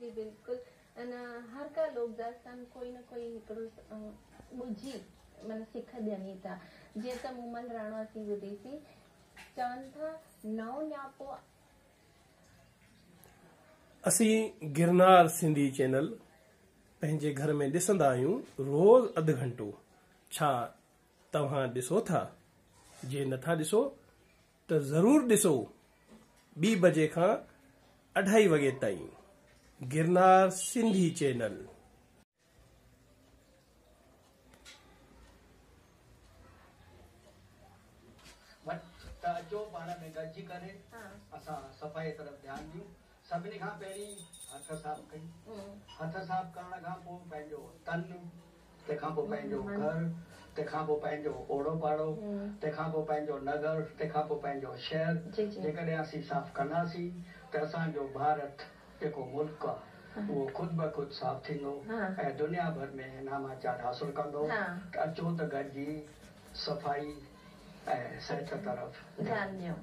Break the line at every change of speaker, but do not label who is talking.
جي بلڪل ان هر ڪا لوڪ داستان ڪوئي نه ڪوئي هڪڙو ڳجهي معنيٰ سک ڏين ئي ٿا جيئن ته مومل راڻو اسين ٻڌي سين چون ٿا نئون نياپو.
اسين گرنار سنڌي چينل پنهنجي گهر ۾ ڏسندا آهيون روز اڌ گهنٽو ڇا توهان ڏسو ٿا جي نٿا ڏسو ته ضرور ڏسو ٻي بجي کان اڍائي وڳي تائين گرنار سنڌي چينل.
ته اچو پاڻ ۾ گڏجي ڪري اسان صفائي طرف ڌيان ڏيون. سڀني کان پهرين هٿ صاف ڪيون. هٿ صاف ڪرڻ کان پوء پنهنجو تن، تنهن کان پوء پنهنجو گهر، تنهن کان پوء پنهنجو اوڙو پاڙو، تنهن کان پوء پنهنجو نگر، تنهن کان پوء پنهنجو شهر جيڪڏهن اسين صاف ڪنداسين ته اسان جو ڀارت جيڪو ملڪ آ اهو خود بخود صاف ٿيندو ۽ دنيا ڀر ۾ ناماچار حاصل ڪندو ته اچو ته گڏجي صفائي ۽ صحت طرف
ڌيان ڏيون.